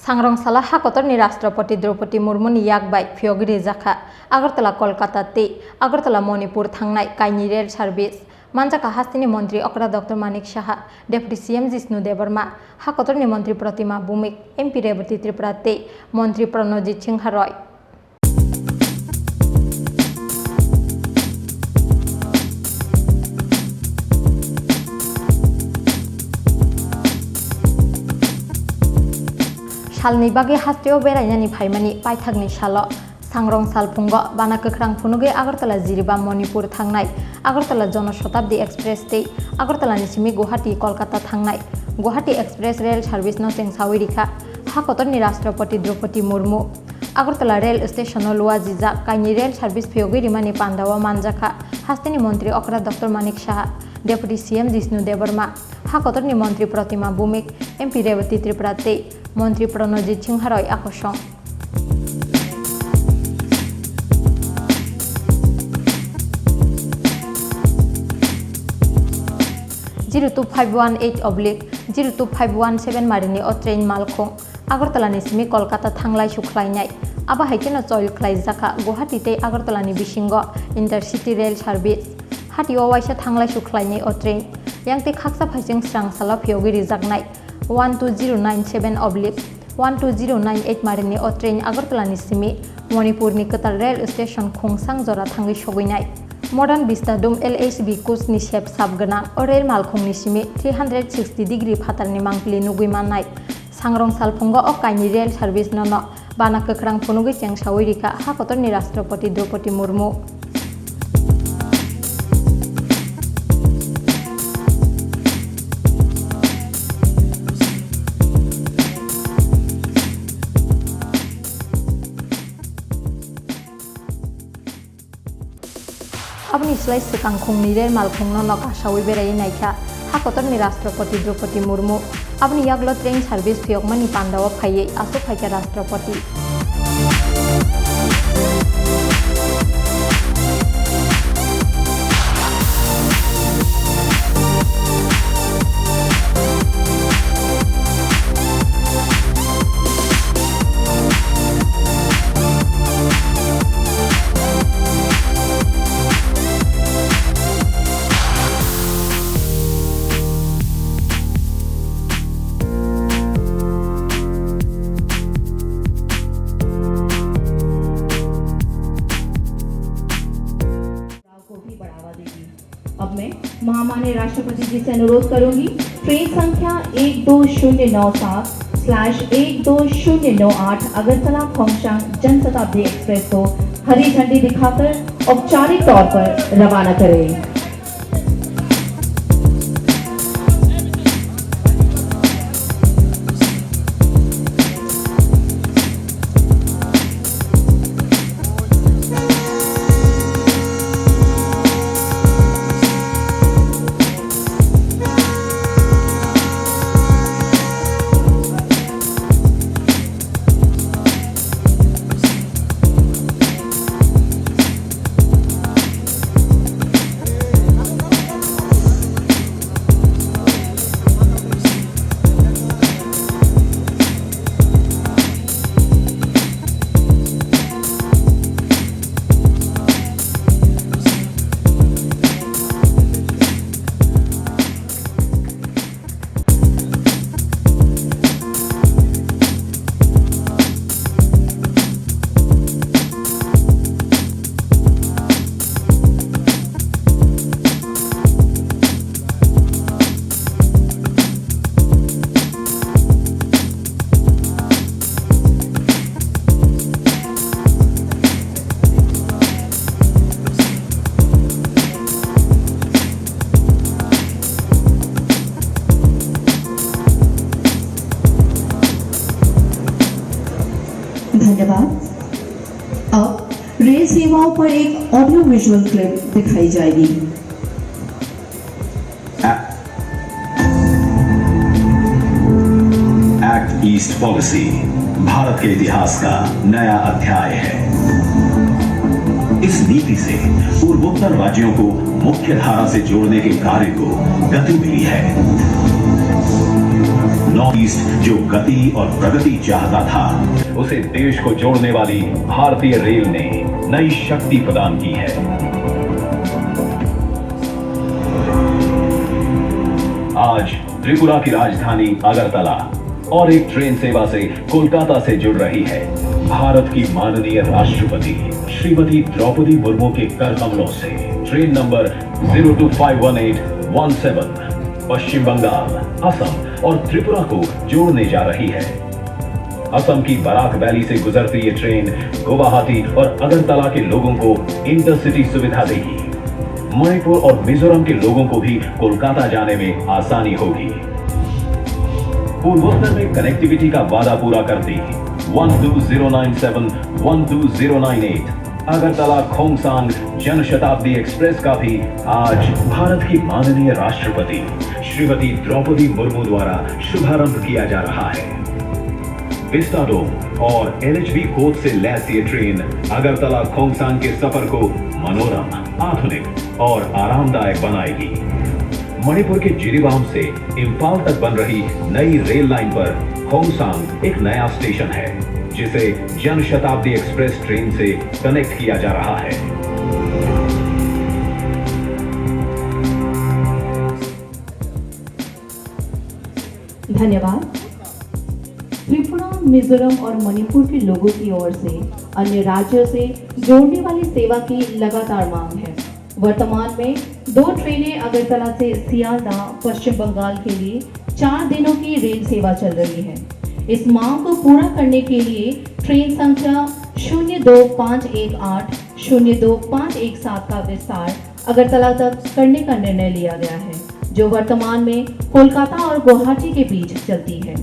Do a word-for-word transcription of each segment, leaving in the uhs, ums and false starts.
Sangrong salo ha kotorni Rashtrapati Draupadi Murmuni yak bai phiyogwi rijakha Agartala Kolkata tei Agartala Manipur thangnai kainwi rail service. Manjakha hasteni montri okra Doctor Manik Saha, Deputy C M Jishnu Debbarma, ha kotorni montri Pratima Bhowmik, M P Rebati Tripura tei montri Pranojit Singha Roy. Salni bagwi hasteo berainani phaimani paithakni salo Sangrong salphungo bana kwkhrang phunugwi Agartala Jiribam Manipur thangnai Agartala Jonoshatabdi Express tei Agartalani simi Guwahati Kolkata thangnai Guwahati Express rail service no chengsawi rikha ha kotorni Rashtrapati Draupadi Murmu. Agartala rail station o luajijak kainwi rail service phiyogwi rimani pandao manjakha hasteni montri okra Doctor Manik Saha, Deputy C M Jishnu Debbarma, ha kotorni montri Pratima Bhowmik, M P Rebati Tripura tei montri Pranojit Singha Roy akosong. Zero two five one eight oblique zero two five one seven marini o train malkhung Agartala ni simi Kolkata thanglai sukhlainai. Abo hai kheno choil khlaijakha Guwahati tei Agartala ni bisingo intercity rail service. Hati o waisa thanglai sukhlainai o train. Yang tei khaksa phaising srang salo phiyogwi rijaknai one two zero nine seven oblique one two zero nine eight marini o train Agartala ni simi Manipur ni kwtal rail station Khungsang jora thangwi sogwinai. Modern Vistadum L H B coach ni sep sap gwnang o rail malkhung ni simi three hundred sixty degree phatar ni mangpili nugwi mannai. Sangrong salphungo o kainwi rail service no no bana kwkhrang phunugwi chengsawi rikha ha kotorni Rashtrapati Draupadi Murmu. Aboni slai swkang khungni rail malkhungno nok asawi beraiwi naikha ha kotorni Rashtrapati Draupadi Murmu. Aboni yaglo train service phiyokmani pandao phaiwi aswk phaikha Rashtrapati. को भी बढ़ावा देगी। अब मैं महामाननीय राष्ट्रपति जी से अनुरोध करूंगी, ट्रेन संख्या एक दो शून्य नौ सात स्लैश एक दो शून्य नौ आठ अगरतला खोंगशांग जनशताब्दी एक्सप्रेस को हरी झंडी दिखाकर औपचारिक तौर पर रवाना करें। धन्यवाद। अब रेल सेवाओं पर एक ऑडियो विजुअल क्लिप दिखाई जाएगी। एक्ट ईस्ट पॉलिसी भारत के इतिहास का नया अध्याय है। इस नीति से पूर्वोत्तर राज्यों को मुख्य धारा से जोड़ने के कार्य को गति मिली है। नॉर्थ ईस्ट जो गति और प्रगति चाहता था, उसे देश को जोड़ने वाली भारतीय रेल ने नई शक्ति प्रदान की है। आज त्रिपुरा की राजधानी अगरतला और एक ट्रेन सेवा से कोलकाता से जुड़ रही है। भारत की माननीय राष्ट्रपति श्रीमती द्रौपदी मुर्मू के कर कमलों से train number zero two five one eight one seven Paschim Bengal, Assam और त्रिपुरा को जोड़ने जा रही है। असम की बराक वैली से गुजरती ये ट्रेन गुवाहाटी और अगरतला के लोगों को इंटरसिटी सुविधा देगी। मणिपुर और मिजोरम के लोगों को भी कोलकाता जाने में आसानी होगी। पूर्वोत्तर में कनेक्टिविटी का वादा पूरा करती one two zero nine seven, one two zero nine eight Agartala Khongsang Janshatabdi express का भी आज भारत की माननीय राष्ट्रपति श्रीमती द्रौपदी मुर्मू द्वारा शुभारंभ किया जा रहा है। विस्टाडोम और एलएचबी कोच से लैस ये ट्रेन अगरतला खोंगसांग के सफर को मनोरम, आधुनिक और आरामदायक बनाएगी। मणिपुर के जिरीबाम से इम्फाल तक बन रही नई रेल लाइन पर खोंगसांग एक नया स्टेशन है, जिसे जनशताब्दी एक्सप्रेस ट्रेन से कनेक्ट किया जा रहा है। धन्यवाद। त्रिपुरा, मिजोरम और मणिपुर के लोगों की ओर से अन्य राज्यों से जोड़ने वाली सेवा की लगातार मांग है। वर्तमान में दो ट्रेनें अगरतला से सियालदह, पश्चिम बंगाल के लिए चार दिनों की रेल सेवा चल रही है। इस मांग को पूरा करने के लिए ट्रेन संख्या शून्य दो पाँच एक आठ, शून्य दो पाँच एक सात का विस्तार अगरतला तक करने का निर्णय लिया गया है, जो वर्तमान में कोलकाता और गुवाहाटी के बीच चलती है।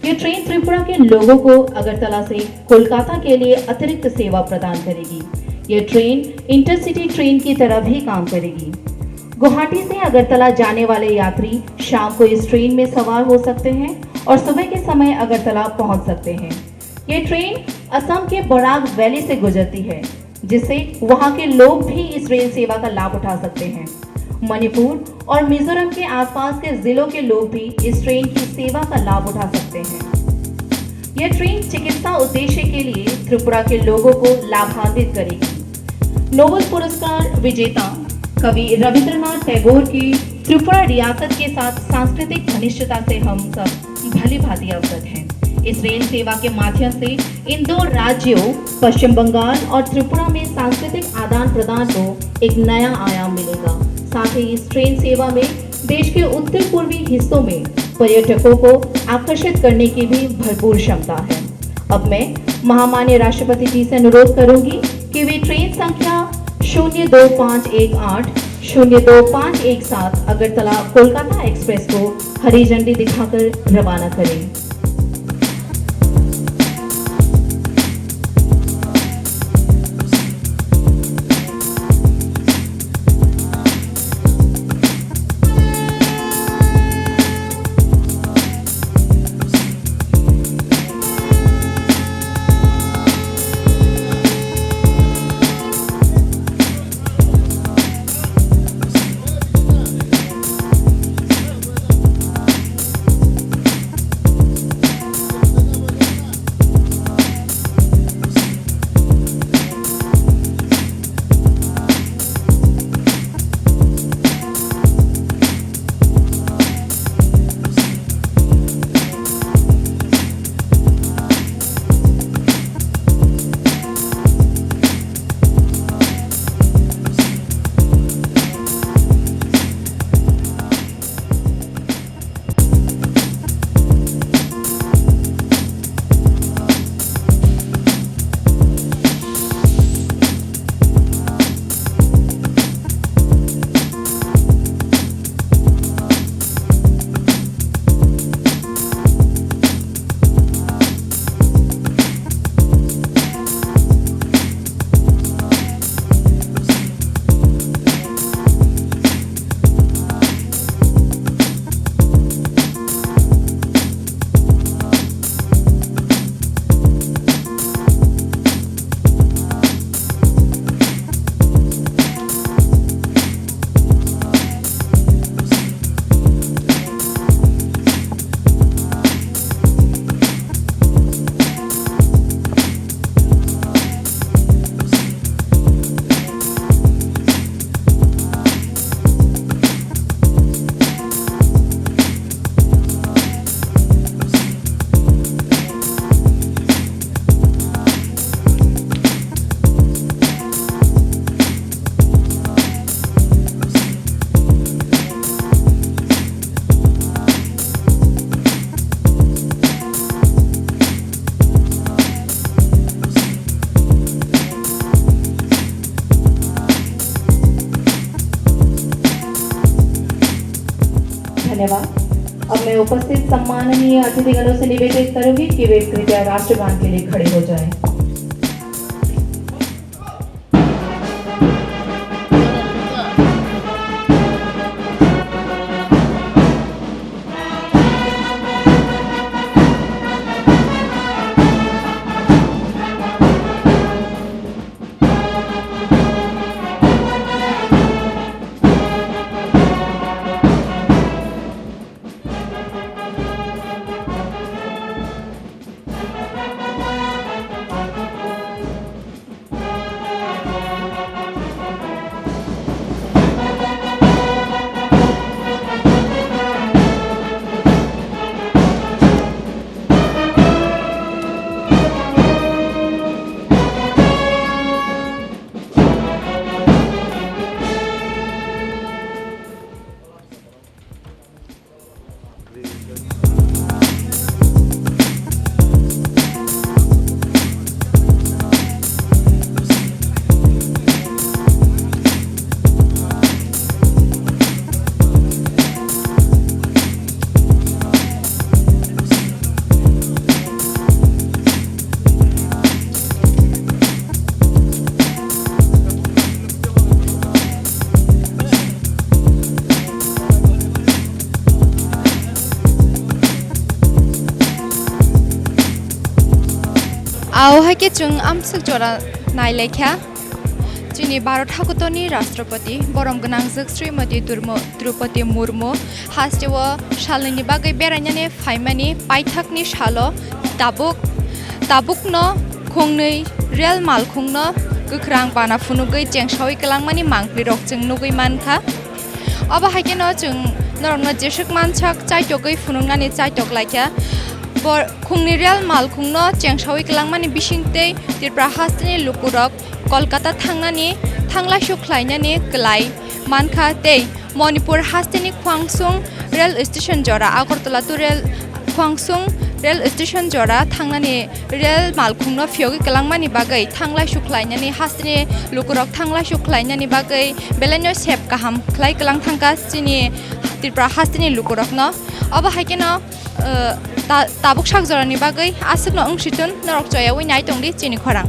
ये ट्रेन त्रिपुरा के लोगों को अगरतला से कोलकाता के लिए अतिरिक्त सेवा प्रदान करेगी। ये ट्रेन इंटरसिटी ट्रेन की तरह भी काम करेगी। गुवाहाटी से अगरतला जाने वाले यात्री शाम को इस ट्रेन में सवार हो सकते हैं और सुबह के समय अगरतला पहुंच सकते हैं। ये ट्रेन असम के बराक वैली से गुजरती है, जिससे वहां के लोग भी इस रेल सेवा का लाभ उठा सकते हैं। मणिपुर और मिजोरम के आसपास के जिलों के लोग भी इस ट्रेन की सेवा का लाभ उठा सकते हैं। यह ट्रेन चिकित्सा उद्देश्य के लिए त्रिपुरा के लोगों को लाभान्वित करेगी। नोबेल पुरस्कार विजेता कवि रविंद्रनाथ टैगोर की त्रिपुरा रियासत के साथ सांस्कृतिक घनिष्ठता से हम सब भली भांति अवगत हैं। इस रेल सेवा के माध्यम से इन दो राज्यों पश्चिम बंगाल और त्रिपुरा में सांस्कृतिक आदान प्रदान को एक नया आयाम मिलेगा। साथ ही इस ट्रेन सेवा में देश के उत्तर पूर्वी हिस्सों में पर्यटकों को आकर्षित करने की भी भरपूर क्षमता है। अब मैं महामान्य राष्ट्रपति जी से अनुरोध करूंगी कि वे ट्रेन संख्या शून्य दो पाँच एक आठ, शून्य दो पाँच एक सात अगरतला कोलकाता एक्सप्रेस को हरी झंडी दिखाकर रवाना करें। उपस्थित सम्माननीय अतिथिगणों से निवेदित करूंगी कि वे कृपया राष्ट्रगान के लिए खड़े हो जाएं। Ao hai khe chwng amswk jora nai lai kha. Chini Bharat hakotorni Rashtrapati, borom gwnangjwk Srimati Durmo-, Droupadi Murmu, hasteo salnwini bagwi berainani phaimani paithakni salo tabuk, tabukno khongnwi rel malkhungno kwkhrang bana phunugwi chengsaui kwlangmani mangpilirok chwng nugwi mankha. Obo hai kheno chwng norokno jeswk mansak chaitokgwi phunuknani chaitok laikha. Bo khungni rel malkhungno chengsaui kwlangmani bisingtwi Tripura hasteni lukurok Kolkata thangnani thanglaisu khlainani kwlai mankha tei Manipur hasteni Khwangsung rel station jora Agartala to rel Khwangsung rel station jora thangnani rel malkhungno phiyogwi kwlangmani bagwi thanglaisu khlainani hasteni lukurok thanglaisu khlainani bagwi belaino sep kaham khlai kwlang thangkha chini Tripura hasteni lukurokno. Obo hai kheno, eh, ta-, tabuk sak jorani bagwi aswkno wng sichun norok choyaui nai tongdi chini khorang.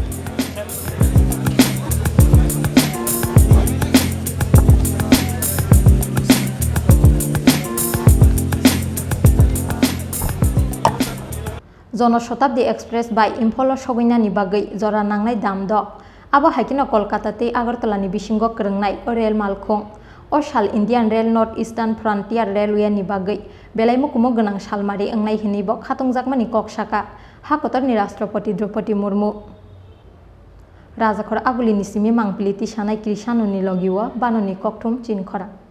Jono Shatabdi Express bai Imphalo sogwinani bagwi jora nangnai damdok. Abo hai kheno Kolkata tei Agartala ni bisingo kwrwngnai o rel malkhung. O sal Indian Rail North Eastern Frontier Railway ni bagwi belai mukumu gwnang salmari wngnai hinwi bo khatungjakmani kok saka ha kotorni Rashtrapati Droupadi Murmu. Rajakhor Agulini simi mangpili tisanai Krishanoni logio banoni kokthum chini khorang.